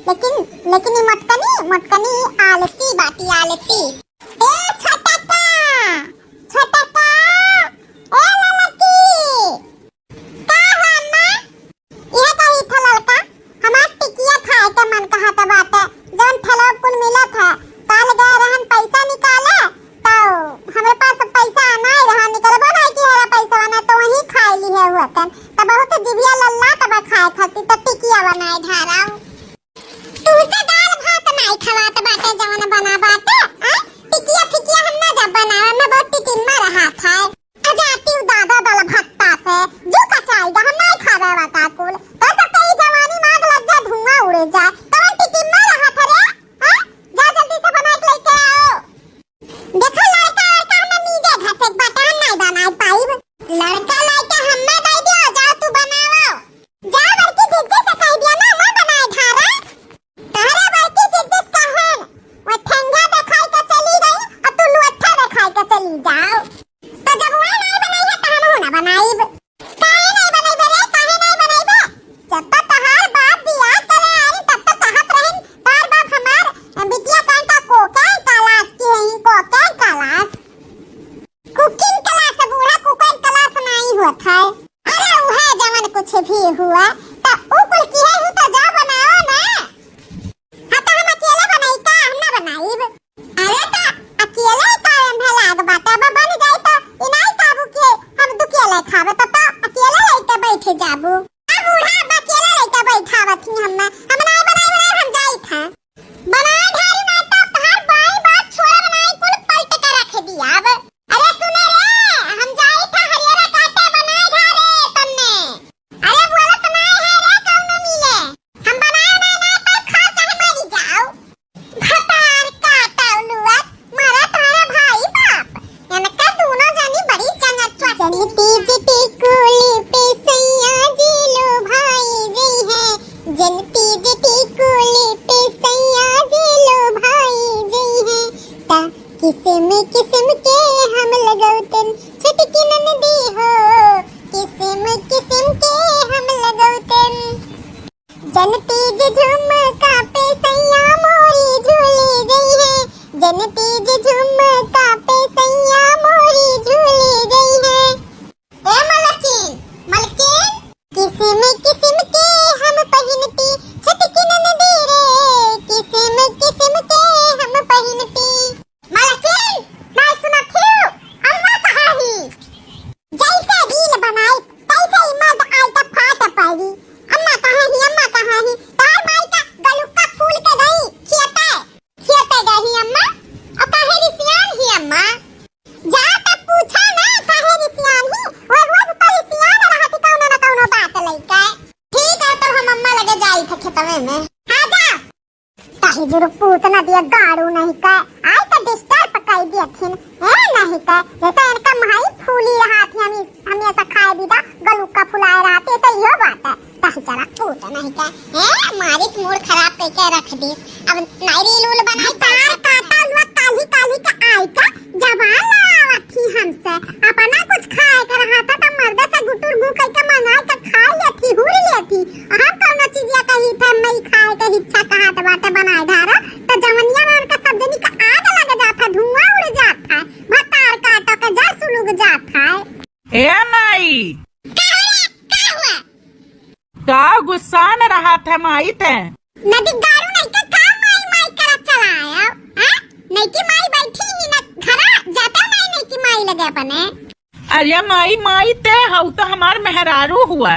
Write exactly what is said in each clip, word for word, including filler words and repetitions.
लेकिन, लेकिन ई मोटकनी, मोटकनी आलसी बाटी, आलसी। ए छोटका, छोटका, ए ललकी। का हो अम्मा? इहे कही था ललका, हमार टिकिया खाए के मन कहत बाटे, जौन ठेलवा कुल मिलत है। काल गए रहन पैसा निकाले, तो हमरे पास पैसा नाई रहा, निकलबो नाई की हरा पैसा ना, तो वहीं खाए ली है हुआ तन। तो बहुत जिभिया लल्ला तब खाए खाती, तो टिकिया बनाए ढाराऊ। तुहसे दाल भात नाई खवात बाटे, जवन बना बाटे, आ? टिकिया फिकिया हम ना जब बनावे, में बहुत टिटिम्मा रहा था। आ जाती उ दादा दाल भत्ता से, जो कचाई दा, हम नाई खावे वाता कुल। तो सबके ई जवानी माग लग जा, धुआं उड़े जाए। कवन टिटिम्मा रहा था रे? आ? जा जल्दी से बना के लेके आओ। देखो लड़का, लड़का हमें मीजे घर से बटन नहीं बनाए पाइब। लड़का लड़का हमें दे दियो, जाओ तू बनाओ। जा बड़की जीजी से कह दिया ना, ना बनाए ढारा। तहरे बड़की जीजी से कहन, वो ठेंगा देखाई के चली गई और तू लुअट्ठा देखाई के चली जाओ। तो जब वो नहीं बनाई है तो हम ना बनाइब। काहे नहीं बनइबे रे, काहे नहीं बनइबे? जब तो तहार बाप बियाह करे आई, तब तो कहत रहिन, तहार बाप हमार बिटिया कहन का कोकेन क्लास की है, कोकेन क्लास। कुकिंग क्लास, बूढ़ा, कुकिंग क्लास नहीं होत है। अरे उहे जवन कुछ भी हुआ, तो उ कुल किहे हूँ तो जा बनाओ ना। हाँ, तो हम अकेले बनाई का? हम ना बनाइब। अरे, तो अकेले का एम्हे लाग बाटे, अब बन जाई तो ई नाई काबू के हम दुकेले खाबे, तो, तो अकेले लेके बैठ जाबू। आ बूढ़ा, अब अकेले लेके बैठावत ही हम, हम नाई बनाई, बनाई, हम जाई था। बनाए ढारी ना तो तोहार बाई बात छोड़ब नाई, कुल पलट के रख दियाब। अरे सुने रे, हम जाई था हरियरा काटे बनाए ढारे तन्ने। अरे बोलत नाई है रे कौनो मिले। हम बनाए ना, ना पर खाओ चाहे मरी जाओ। भतार काटा उलुअत, मारा तोहरा भाई बाप। इनका दोनों जनी बड़ी चंगचुआ। जन तीज टिकुली पे सैया जी लो भाई जी है। जन तीज टिकुली पे सैया जी लो भाई जी है। ता किस्म किस्म के हम लगौतन, छोटकी ननदी हो, किस्म किस्म के हम लगौतन। जन तीज झुमका पे सैया मोरी झूली गई है, जन तीज झुमका पे सैया मोरी झूली गई है। ए मलकिन, मलकिन। किसिम किसिम के हम पहिनती, छोटकी ननदी रे, किसिम किसिम के हम पहिनती। मलकिन, ना सुनत हियो, अम्मा कहाँ ही? जैसे रील बनाई, तैसे ही मर्द आई त फाट पड़ी। अम्मा कहाँ ही, अम्मा कहाँ ही? तार माई का गलुक्का फूल के गई, खियते, खियते गई ही अम्मा। और काहे रिसियान ही अम्मा? जा तब पूछा ना काहे रिसियान ही, वो रोज तो रिसियान रहत ही कौनो न कौनो बात लइके। ठीक है, तब हम अम्मा लगे जाई थे खेतवे में। हाँ जा। काहे जुरु पूत न दिया गाड़ू नहीं का, आय तो डिस्टर्ब कर दिया थिन, ए नहीं का, जैसे इनका माई फूली रहा थी, हम इस, हम ऐसा खाए भी दा, गलुक्का फुलाए रहा थी, ऐसा यो बात है। कहीं चला पूत नहीं का, ए मारिस मूड खराब करके रख दी। अब नाई रील उल बनाई, तार काटा हुआ काली काली का आय का, जबान लड़ावत थी हमसे, अपना कुछ खाए के रहा था तो मर्दे से गुटुर गु कइके मंगाई के खा लेती, हुर लेती। हम कौनो चीजिया कही थे, मई खाए के इच्छा कहत बाटे बनाए ढारा, तो जवनिया में उनका सब जनी का आग लग जात है, धुआं उड़ जात है, भतार काटो के जर सुलुग जात है। ए माई, का हुआ? का हुआ? का गुस्सान रहत है माई ते? नदी गारू नहीं के का माई माई करत चला आया, हाँ? नहीं की माई बैठी ही न घरा, जाता नहीं, नहीं की माई लगे अपने। अरे माई, माई ते हऊ तो हमार मेहरारू हुआ।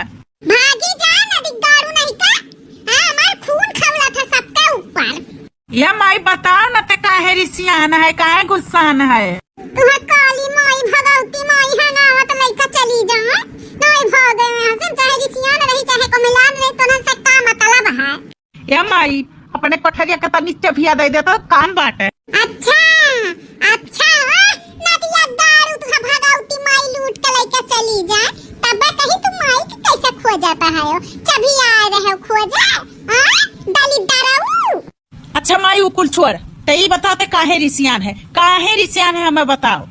भागी जा नदी गारू नहीं का, हाँ, हमार खून खौला था सबके ऊपर। या माई बताओ न ते काहे रिसियान है, काहे गुस्सान है? तुहे काली माई भगवती माई है ना, आवत लइका चली जाए, नहीं भागे में हसन चाहे रिसियान रही चाहे कोमिलान रही, तोनन से का मतलब है? ए माई, अपने कोठरिया के तनी चबिया दे दे तो काम बाटे। अच्छा, अच्छा, हाँ, नदिया गारू तुहा भगवती माई लूट के लेके चली जाए, तबे कहीं तू माई के कैसे खोजत है हो? चबिया आए रहे हो खोजे, हाँ? दलिद्दरऊ। अच्छा माई, उ कुल छोड़, ते ई बता ते काहे रिसियान है, काहे रिसियान है हमें बताओ।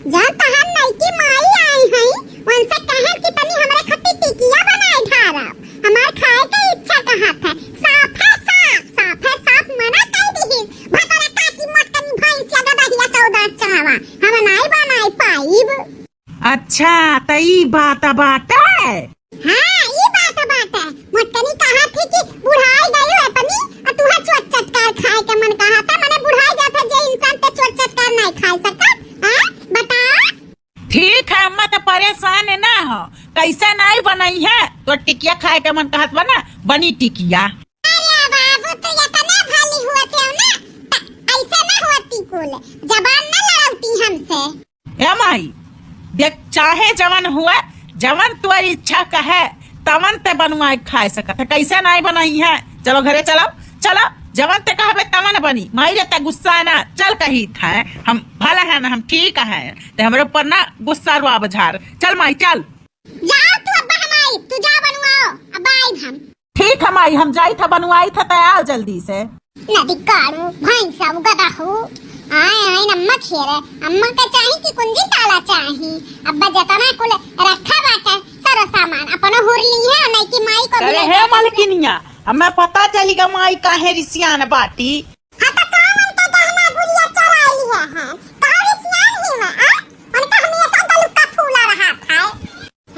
जब तहार नईकी माई आई हई, उनसे कहन कि तनी हमरे खातिर टिकिया बनाए ढारब, हमार खाए के इच्छा कहत है। साफे साफ, ई बात बाटे। हाँ, ई बात बाटे। मोटकनी कहा थी कि बुढ़ाई गई है अपनी, आ तुहा चोट चटकार खाए के मन कहा था, मने बुढ़ाई जात है जे इंसान ते चोट चटकार नहीं खा सकत। हाँ, बताओ। ठीक है अम्मा, तो परेशान ना हो, कैसे नहीं बनई है? तो टिकिया खाए के मन कहत बा ना, बनी टिकिया। अरे बाबू, तू इतने भली हुआ थे ना, त ऐसे ना होती कुल, जबान ना लड़ौती हमसे। ए माई, देख, चाहे जवन हुए, जवन तोर इच्छा कहे, तवन ते बनवाए खाए सकत है। कैसे नाई बनई है? चलो घरे चलो, चलो, जवन ते कहबे तवन बनी। माई रे, ते गुस्सा ना, चल कही था, हम भला है ना, हम ठीक है, ते हमरे ऊपर ना गुस्सा रुआ बझार। चल माई, चल। जाओ तू, अब्बा हम आई, तू जा बनवाओ, अब आई हम। ठीक है माई, हम जाई था बनवाई था, तैयार जल्दी से। नदी काड़ू, भैंसा उगदा हो। आए, आए, अम्मा खेरे, अम्मा का चाही कि कुंजी ताला चाही। अब्बा जतना कुल रखा बाटे, सारा सामान अपनो हुर ली है, नहीं कि माई को भी अरे ले हे जाके मलकिनिया, हमें पता चली गा माई काहे रिसियान बाटी। हाँ तो का उनका गहना गुड़िया चोराई लिया है? का रिसियान ही है, आ? उनका हमेशा गलुक्का फूला रहा था।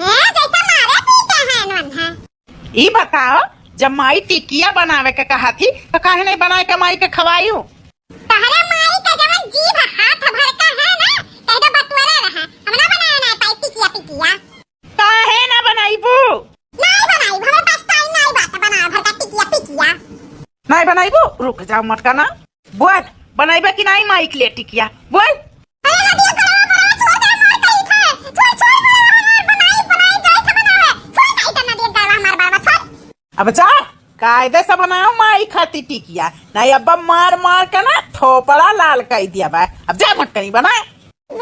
हैं, जैसे मारे पीटे हैं नन्हा। ई बताओ, जब माई टिकिया बनावे के कहा थी, तो काहे नहीं बनाए के माई के खवायू? तहरे माई के जवन जीभ हाथ भर का है ना, कह दो बटुअरा रहा। हम ना बनाए ना पाई टिकिया पिकिया। काहे ना बनाईबू? नहीं बनाई, हमारे पास टाइम नहीं बात बनाए भर का टिकिया पिकिया। नहीं बनाईबू? रुक जाओ मटका ना। बोल, बनाइबे कि नाई माइक ले टिकिया? बोल। अरे नदिया गलवा, गलवा, छोड़ दे, मार कही थे। छोड़, छोड़, गलवा हमार बनाई, बनाई, जाई थे बनावे। छोड़, कही थे नदिया गलवा हमार बार बार, छोड़। अब जा, कायदे से बनाओ माई खाती टिकिया। नहीं अब मार मार के ना थोपड़ा लाल कर दिया बा। अब जा मटकनी बना।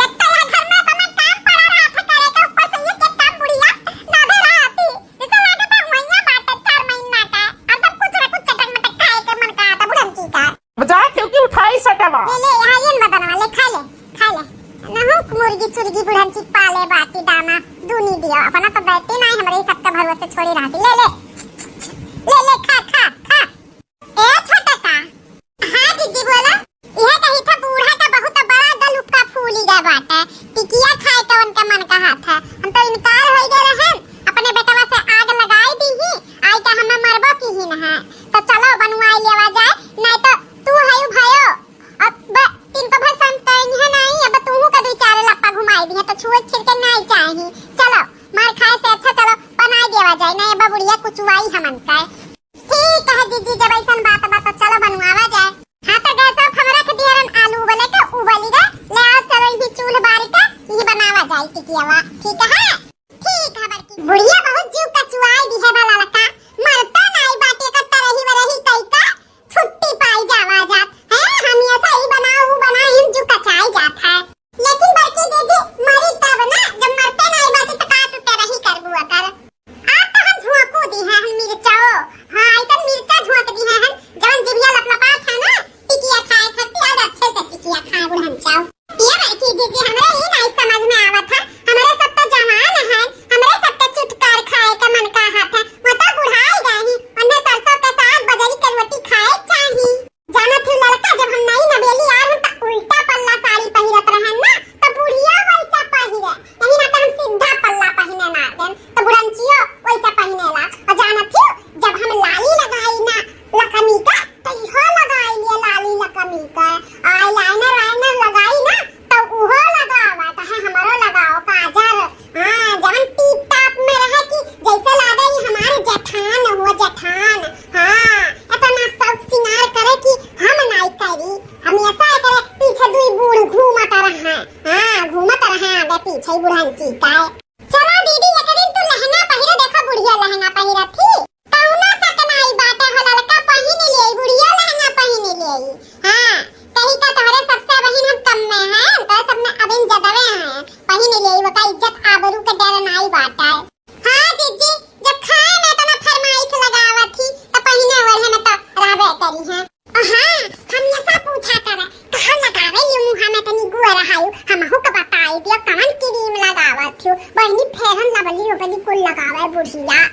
लगता है घर में अपना काम पड़ा रहा था करे के, ऊपर से ये के काम बुढ़िया ना दे रहा थी। जैसे लागत है हुइया बाटे चार महीना का। अब सब कुछ ना कुछ चटक मटक खाए के मन कहा था बुढ़न जी का। अब जा, क्योंकि उठाई सटवा। ले, ले, यहाँ ये न बदनवा, ले, खा ले, खा ले। नहुक मुर्गी चुर्गी बुढ़न सी पाले बाटी दाना, दूनी दिया। अपना तो बैठे ना है, हमरे सबका भरोसे छोड़ी रहती। ले, ले, ले, ले, खा, खा, खा। ए छोटका। हाँ, जीजी बोला। यह कही था, बूढ़ा का बहुत बड़ा गलुक्का फूली गया बाटे। टिकिया खाए का उनका मन कहा था। हम तो इनकार हो गए रहन। अपने बेटवा से आग लगाई दी ही, आई का हमें मरबो की ही न है। तो चलो बनवाई लेवा जाए, नहीं तो तू हयू भयो। अब ब-, तिनको भर संत कहीं है नहीं, अब तू का दो चार लप्पा घुमाई दी है, तो छुए छिड़के नहीं चाही। चलो, मार खाए से अच्छा चलो बनाई देवा जाए, नहीं अब बुढ़िया कुचुआई हमन का। ठीक है जीजी, जब ऐसन बात बा तो चलो बनवावा जाए। हाँ तो गैस ऑफ हम रख दिया रहन, आलू उबले के उबली गए, ले आओ चलो इही चूल्ह बारी के इही बनावा जाए टिकियावा, ठीक है? ठीक है बड़की। बुढ़िया बहुत जीव कचुआई दी है भला लका, मरता नाई बाटे का तरही वरही कई का छुट्टी पाई जावा जात है। हम ऐसा ही बनाओ, वो बनाओ, हम जीव कचाई जात है। लेकिन बड़की दीदी मरी तब ना, जब मरते नाई बाटे तो का तू तरही करबू अकर? आप तो हम झोंकू दी है, हम मिर्चाओ। हाँ, ऐसा मिर्चा झोंक दी है हम, जवन जिभिया लपलपात है ना, टिकिया खाए खातिर आज अच्छे से टिकिया खाए बुढ़न चाओ। ये बड़की दीदी, हमरे ई नहीं समझ में आवत है, हमरे सब तो जवान है, हमरे सब तो चुटकार खाए के मन का हाथ है, वो तो बुढ़ाई गए ही, उन्हें सरसों के साग बजरी के रोटी खाए चाही। जानत ही लड़का, जब हम नई नवेली आए हम त उल्टा पल्ला साड़ी पहिरत रहन ना, त बुढ़िया वैसा पहिरे, यही ना त हम सीधा पल्ला पहिने ना देन, त बुढ़ंचियो वैसा पहिने ला। और जानत ही, जब हम लाली लगाई ना लकमी का, त इहो लगाई लिए लाली लकमी का, eyeliner वाइनर लगाई ना, त उहो लगावा, त है हमरो लगाओ काजर। हाँ, जवन टीप टाप में रहे कि जैसे लागे ई हमारे जेठान हुआ, जेठान। हाँ, इतना शौक सिंगार करे कि हम नाई करी। हमेशा एकरे पीछे दुई बूढ़ घूमत रहे। हाँ, घूमत रहे आगे पीछे ही बुढ़ंची का। चला दीदी, एक दिन तू लहंगा पहिरे, देखो बुढ़िया लहंगा पहिरत ही। कौनो शक नाई बाटे हो ललका पहिन लेई, बुढ़िया लहंगा पहिन लेई। हाँ, कही का तोहरे सबसे बहिन हम कम में हैं, हम तो सब में अबिन जदवे हैं। पहिन लेई, ओका इज्जत आबरू के डर नाई बाटे। हाँ जीजी, जब खाए में इतना फरमाइश लगावत ही, तो पहिने ओढ़े में तो रहबे करी हैं। हाँ, हमेशा पूछा करे, कहाँ लगावे ये मुँह में तनी गुआ रहायु, हमहू के बताई दियो, कवन क्रीम लगावत हो। बहिनी Fair and Lovely ओवली कुल लगावे बुढ़िया।